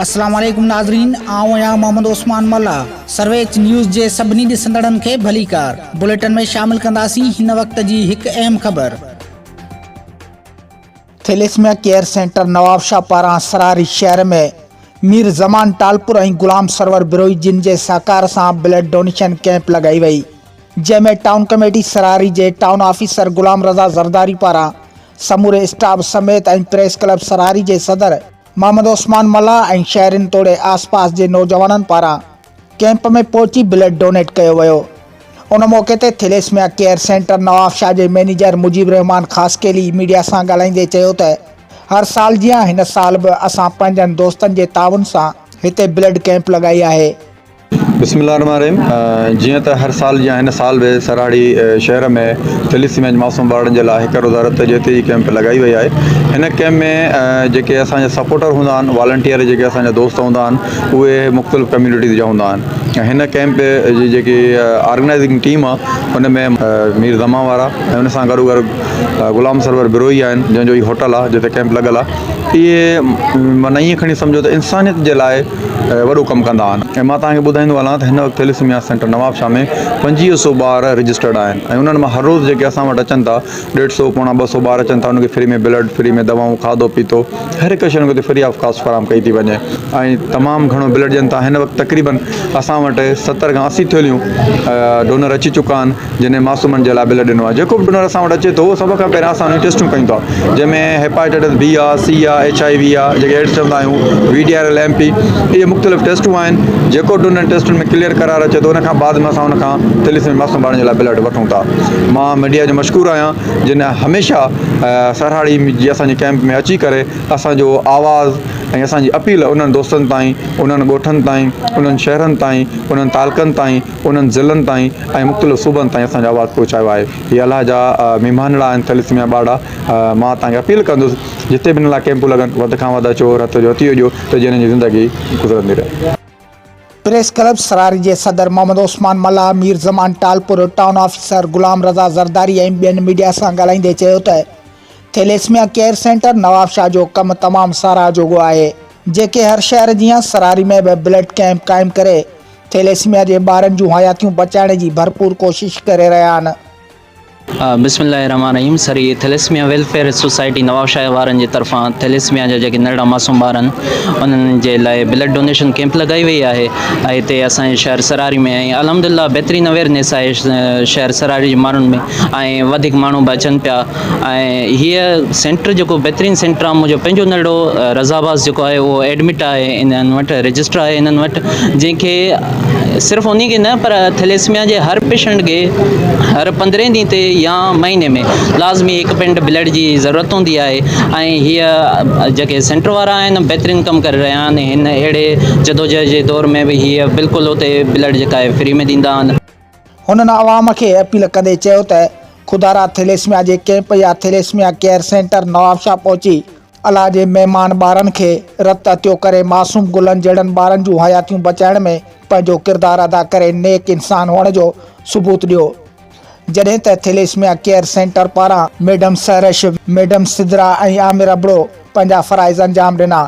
السلام عليڪم ناظرين آئون آهيان محمد عثمان ملاح سرويچ نيوز جي سڀني ڏسندڙن کي ڀليڪار بليٽن ۾ شامل ڪنداسين هن وقت جي هڪ اهم خبر. ٿيليسميا ڪيئر سينٽر نوابشاهه پاران سراري شهر ۾ مير زمان ٽالپر ۽ غلام سرور بروهي جن جي سهڪار سان بلڊ ڊونيشن ڪئمپ لڳائي وئي جنهن ۾ ٽائون ڪميٽي سراري جي ٽائون آفيسر غلام رضا زرداري پاران سموري اسٽاف سميت ۽ پريس ڪلب سراري جي صدر محمد عثمان ملاح ۽ شهرين توڙي آس پاس جي نوجوانن پاران ڪئمپ ۾ پهچي بلڊ ڊونيٽ ڪيو ويو. ان موقعي تي ٿيليسميا ڪيئر سينٽر نوابشاهه جي مئنيجر مجيب الرحمان خاصخيلي ميڊيا سان ڳالهائيندي چيو ته هر سال جيان هن سال به اسان پنهنجن دوستن جي تعاون سان هتي بلڊ ڪئمپ لڳائي آهي. بسم الله الرحمن الرحيم جيئن ته هر سال جيان هن سال به سرهاڙي شهر ۾ ٿيليسيميا جي معصوم ٻارڙن جي لاء هڪ روزه رت جيتي جي ڪئمپ لڳائي وئي آهي هن ڪئمپ ۾ جيڪي اسان جا سپورٽر هوندا آهن والنٽيئر جيڪي اسان جا دوست هوندا آهن اهي مختلف ڪميونٽيز جا هوندا آهن ۽ هن ڪئمپ جي جيڪي آرگنائزنگ ٽيم آهي ان ۾ مير زمان وارا ۽ ان سان گڏو گڏ غلام سرور بروهي آهن جنهن جو هي هوٽل آهي جتي ڪئمپ لڳل آهي اهي معنيٰ ائين کڻي سمجهو ته انسانيت جي لاء وڏو ڪم ڪندا آهن ۽ مان توهان کي ٻڌائيندو هلان ته هن وقت ٿيليسميا سينٽر نوابشاهه ۾ 25 سو ٻار رجسٽرڊ آهن ۽ انهن مان هر روز جيڪي اسان وٽ اچن ٿا ڏيڍ سو پوڻا ٻه سو ٻار اچن ٿا انهن کي فري ۾ بلڊ فري ۾ دوائون کاڌو پيتو هر هڪ شيء انهن کي فري آف ڪاسٽ فراهم ڪئي ٿي وڃي ۽ تمام گهڻو بلڊ ڏين ٿا هن وقت تقريبن اسان وٽ 70 کان 80 ٿيلهيون ڊونر اچي چڪا آهن جنھن معصومن جي لاء بلڊ ڏنو آهي جيڪو به ڊونر اسان وٽ اچي ٿو سڀ کان پهريان اسان ان جون ٽيسٽون ڪيون ٿا جنھن ۾ هيپاٽائٽس بي آ سي آ ايڇ I V آ جيڪي ايڊز چوندا آهيون V D R L M P اهي مختلف ٽيسٽون آهن جيڪو ڊونر ٽيسٽن ۾ ڪليئر قرار اچي ٿو ان کان بعد ۾ اسان ان کان ٿيليسميا معصوم ٻارن جي لاء بلڊ وٺون ٿا مان ميڊيا جو مشڪور آهيان جن هميشه سرهاڙي جي اسان جي ڪئمپ ۾ اچي ڪري اسان جو آواز ۽ اسان جي اپيل انهن دوستن تائين انهن ڳوٺن تائين انهن شهرن تائين انهن تعلقن تائين انهن ضلعن تائين ۽ مختلف صوبن تائين اسان جو آواز پهچايو آهي. هي الله جا مهمانڙا آهن ٿيليسميا ٻارڙا. مان توهان کي اپيل ڪندس جتي به ان لاء ڪئمپون لڳن وڌ کان وڌ اچو رت جو عطيو ڏيو ته جيئن انهن جي زندگي گذرندي رهي. پريس ڪلب سراري جي صدر محمد عثمان ملاح، مير زمان ٽالپر، ٽائون آفيسر غلام رضا زرداري ۽ ٻين ميڊيا سان ڳالهائيندي چيو ته ٿيليسميا ڪيئر سينٽر نوابشاهه جو ڪم تمام ساراهه جوڳو آهي جيڪي هر شهر جيان سراري ۾ به بلڊ ڪئمپ قائم ڪري ٿيليسميا جي ٻارن جون حياتيون بچائڻ جي ڀرپور ڪوشش ڪري رهيا آهن. بسم الله الرحمٰن الرحيم سر هي ٿيليسميا ويلفيئر سوسائٽي نوابشاهه وارن جي طرفان ٿيليسميا جا جيڪي ننڍڙا معصوم ٻار آهن انهن جي لاء بلڊ ڊونيشن ڪيمپ لڳائي وئي آهي ۽ هتي اسان جي شهر سراري ۾ ۽ الحمد لله بهترين اويرنيس آهي شهر سراري جي ماڻهن ۾ ۽ وڌيڪ ماڻهو به اچن پيا ۽ هيء سينٽر جيڪو بهترين سينٽر آهي منهنجو پنهنجو ننڍڙو رضا عباس جيڪو آهي اهو ايڊمٽ آهي انهن وٽ رجسٽر آهي انهن وٽ جنهن کي صرف انهي کي نه پر ٿيليسميا جي هر پيشنٽ کي هر پندرهين ڏينهن تي يا مهيني ۾ لازمي هڪ پينٽ بلڊ جي ضرورت هوندي آهي ۽ هيء جيڪي سينٽر وارا آهن بهترين ڪم ڪري رهيا آهن هن اهڙي جدوجهد جي دور ۾ به هيء بلڪل اتي بلڊ جيڪا آهي فري ۾ ڏيندا آهن. هنن عوام کي اپيل ڪندي چيو ته خدارا ٿيليسميا جي ڪئمپ يا ٿيليسميا ڪيئر سينٽر نوابشاهه پهچي الله جي مهمان ٻارن کي رت عطيو ڪري معصوم گلن جهڙن ٻارن جون حياتيون بچائڻ ۾ پنهنجو ڪردار ادا ڪري نيڪ انسان هئڻ جو ثبوت ڏيو جڏهن ته ٿيليسميا ڪيئر سينٽر پاران ميڊم سحرش، ميڊم سدرا ۽ عامر ابڙو پنهنجا فرائض انجام ڏنا.